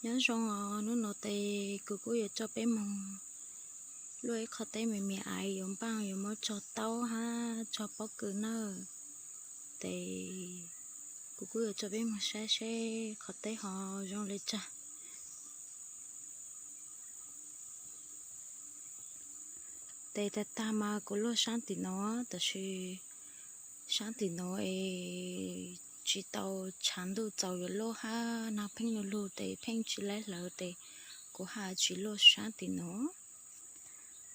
Nyob zoo os, hnub no ces kuv kuj yuav coj peb moog luaj ib qho teb me me aiv yuav npaaj yuav muab tso taub hab tso pob kws na. Ces kuv kuj yuav coj peb moog saib seb qhov teb ho zoo le caag. Ces tag tag mas kuv luaj saab tim no, tab sis saab tim no es tsis tau, tshav ntuj txaus yuav luaj hab nag pheej lug lug ces pheej tsis laib hlawv ces kuv haj tsis luaj saab tim no.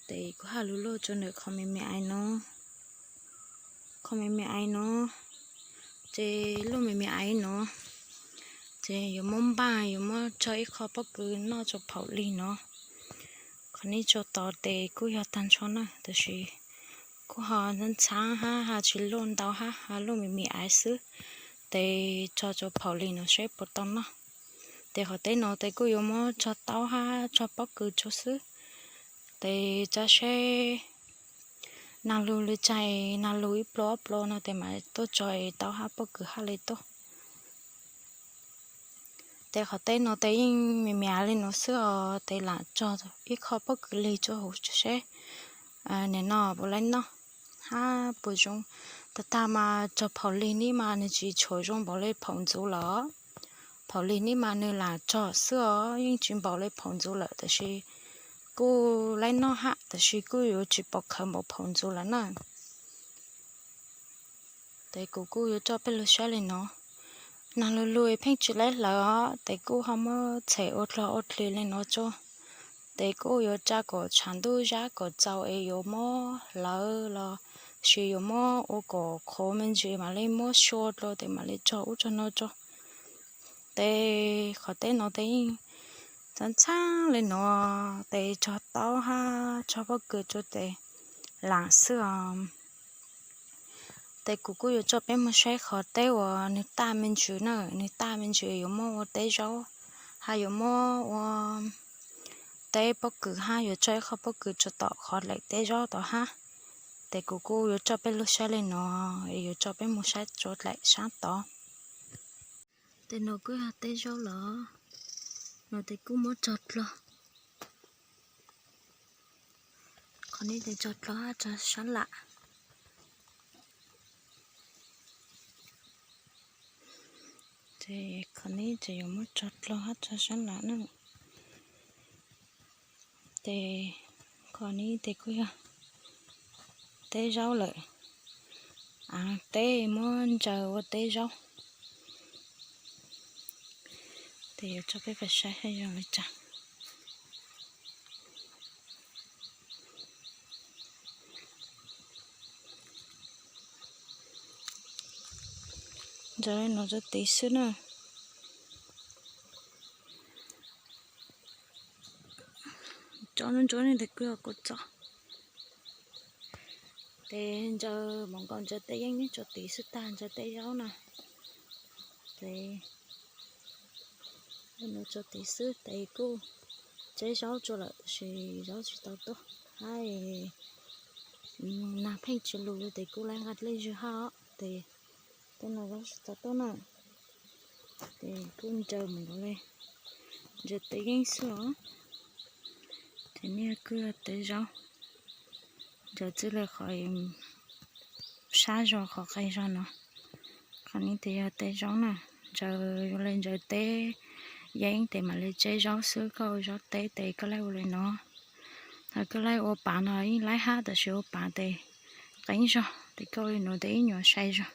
Ces kuv haj lug luaj rua ntawm qhov me me aiv no, qhov me me aiv no. Ces luaj me me aiv no ces yuav muab npaaj yuav muab tso ib qho pob kws noj rua phaum lig no. Qhov neb tso tod ces kuj yog tag nrho na, tab sis kuj ho ntxhaab ntxhaab hab ho tsis luaj ntau hab, ho luaj me me aiv xwb. Ces tso rua phaum lig no seb puas tau noj. Ces qhov teb no ces kuj yuav muab tso taub hab tso pob kws rua xwb. Ces tsa seb nag lug li caag, nag lug ib pluag ob pluag no ces mam tuaj tso taub hab pob kws hab le tuaj. Ces qhov teb no ces yeej me me li no xwb os, ces lam tso ib qho pob kws lig rua huv seb nim no puas laib noj hab puas zoo. Tag tag mas tso phaum lig neb mas nwg tsis tshuav zoo npaum le phaum ntxuv lawm. Phaum lig neb mas nwg lam tso xwb os, yeej tsis npaum le phaum ntxuv lawm, tab sis kuj laib noj hab, tab sis kuj yuav tsis pom khawv npaum phaum ntxuv lawm na. Ces kuv kuj yuav coj peb lug saib le no. Nag lug lug pheej tsis laib hlawv os, ces kuj ho muab txhem ua dlog ua dlig le no tso. Ces kuj yuav tsa kom tshav ntuj zab kom txaus es yuav muab hlawv los sis yuav muab ua kom qhuav me ntsis mam le muab sua dlua ces mam le tso ub tso no tso. Ces qhov teb no ces yeej ntxhaab ntxhaab le no, ces tso taub hab tso pob kws rua ces lam xwb os. Ces kuv kuj yuav coj peb moog saib qhov teb uas nwg taj me ntsis na, nwg taj me ntsis yuav muab ua teb zaub, hab yuav muab ua teb pob kws hab yuav tso ib qho pob kws rua tom qhov dlaim teb zaub tod hab. Ces kuv kuj yuav coj peb lug saib le no, yuav coj peb moog saib rua dlaim saab tod. Ces no kuj yog teb zaub lawm, no ces kuj muab tso dlog. Qhov neb ces tso dlog hab tso sab lam. Ces qhov neb ces yuav muab tso dlog hab tso sab lam na. Ces qhov neb ces kuj yog teb zaub lawm. Av teb muab ntsaws ua teb zaub. Ces yuav coj peb pais saib saib zoo li cas. Ntsaws le no rua tid xwb na. Tsob ntsuab ntsuab ne tes kuj yog kua txob. Tes ntsaws mam nkaus ntsaws teb yeeb nyob rua tid xwb tag ntsaws teb zaub na. Tes nuav rua tid xwb tes kuj tseb zaub rua lawm tab sis zaub tsis tau tuaj hab. Nag pheej tsis lug tes kuj laib nqa dlej zwg hab os. Tes tej no zaub tsis tau tuaj na. Tes kuj ntsaws mam nkaus le ntsaws teb yeeb xwb os. Ces nej kuj yog teb zaub, ntsaws txwj le qhov sab zog qhov qe zog no. Qhov neb tes yog teb zaub na, ntsaws yuav le ntsaws teb yeeb tes mam le tseb zaub xwb. Koj ua zaub teb tes koj laib ua le no, hos koj laib ua pav no yeej laib hab tab sis ua pav tes qeeb zog tes koj ua le nuav tes ib nyuag sai zog.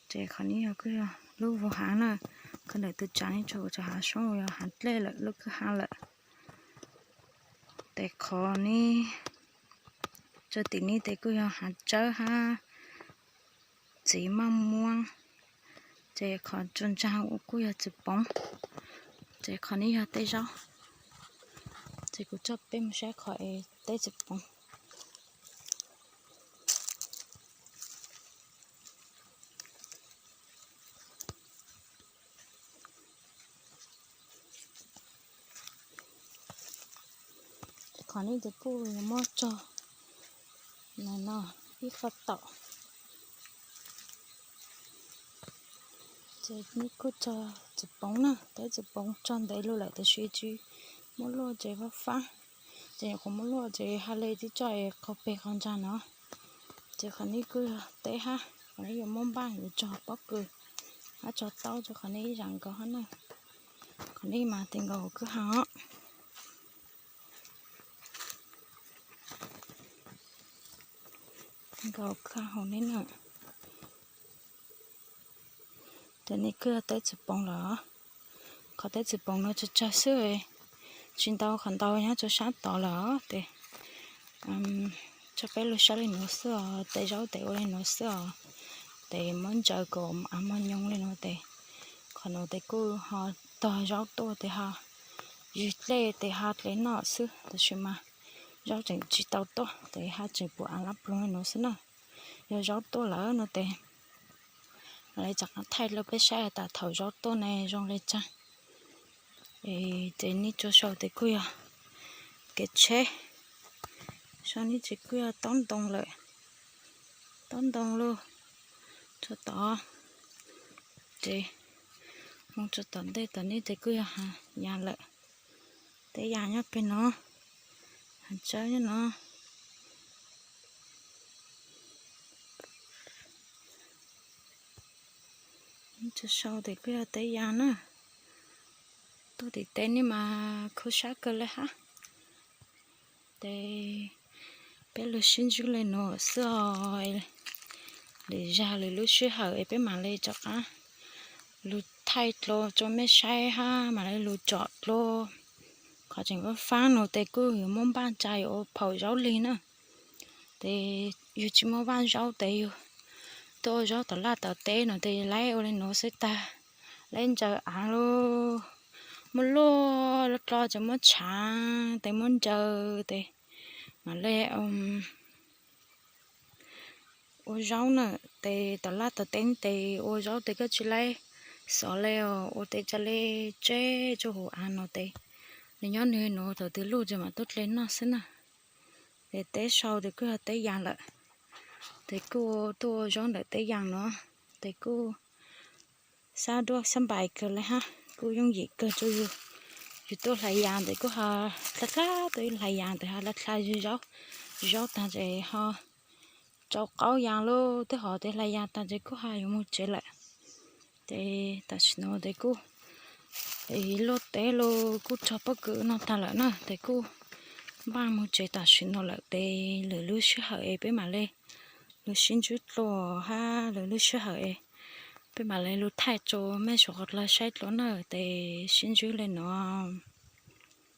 Ces qhov neb yog kuj yog lub vag haav na, koj ntawm tw tsav neb tsuas ua tsav haav soob yog haav dlej lawm lub kwj haav lawm. Tes qhov neb tso tim neb tes kuj yog haav tsawb hab txiv maj muab. Ces qhov tso ntsaag kuj yog txiv poov. Ces qhov neb yog teb zaub. Ces kuv coj peb mus saib qhov es teb txiv poov. Qhov neb tes kuj yuav muab tso no ib qho taum. Neb kuj txog txiv poov na, teb txiv poov txog ntev lug lawm tab sis tsis muaj luaj ces fab fab, ces nyuam qhuav muaj luaj ces ha le tib tso es qaug peg qaug ntsag no. Ces qhov neb kuj yog teb hab, qhov neb yuav muab npaj yuav tso pob kws hab tso taub rau qhov neb ib zam nkaus hab na. Qhov neb mas tes nkaus kwj ha os. Nkaus kwj ha hauv neb na. Ces neb kuj yog teb txiv poov lawm. Qhov teb txiv poov no tsawg tsawg xwb, tsis ntau qhov ntau nyob rau sab tod lawm tes tso peb lug saib li nuav xwb os, tes zaub tes ua li nuav xwb os. Tes muab ntsaws kom av muag nyoog li nuav tes qhov nuav tes kuj ho tog zaub tuaj tes ho ywg dlej tes ho dlej noj xwb tab sis mas zaub tseem tsis tau tuaj tes ho tseem pum av lab ploog li nuav xwb na. Yog zaub tuaj lawm no tes mam li rov qab thaij rau peb saib tas thaum zaub tuaj ne zoo li cas. Ces neb tso sau tes kuj yog kev tsheb, sau neb tes kuj yog taub ntoo lawm, taub ntoo lug tso tod, ces moog tso tom ntej tom neb tes kuj yog yas lawm. Teb yas nyob peg no, has tsawb nyob no. Tso sau tes kuj yog teb yas na. Tuaj tim teb neb mas khuv sab kawg le hab. Tes peb lug sib ntsib le nuav xwb os. Lwm zag lwm lub sij hawm es peb mam li rov qab lug thaij dlua rau mej saib hab mam li lug tsom dlua. Qhov tseem fab fab no tes kuj yuav muab npaj tsa yuav ua phaum zaub lig na. Tes yug tsis muaj vaj zaub tes yug tuaj ua zaub tom laj tom teb no tes laib ua li nuav xwb tag. Laib ntsaws av lug, muaj luaj dloj ces muab tshaav tes muab ntsaws tes mam li ua zaub na. Tes tom laj tom teb tes ua zaub tes koj tsis laib xov le, ua tes tsa le tseb rau hauv av no tes nws nyob nws nuav thaum twg luj ces mam tuaj dle noj xwb na. Tes teb sau tes kuj yog teb yas lawm, tes kuj tuaj ua zaub ntawm teb yas no, tes kuj xab duab xab npais kawg le hab, kuj yooj yim kawg rau yug. Yug tuaj hlais yas tes kuj ho dlha dlha, tuaj hlais yas tes ho dlha dlha yug zaub, yug zaub tag ces ho rau qaub yas lug, twb hov tes hlais yas tag ces kuj ho yuav moog tsev lawm. Ces tam sim no tes kuj luaj teb lug kuj rog pob kws no tag lawm na, tes kuj npaj moog tsev tam sim no lawm tes lwm lub sij hawm es peb mam li lug sib ntsib dlua hab lwm lub sij hawm es peb mam li lug thaij rau mej suav qhov dlua saib dlua na, tes sib ntsib le nuav.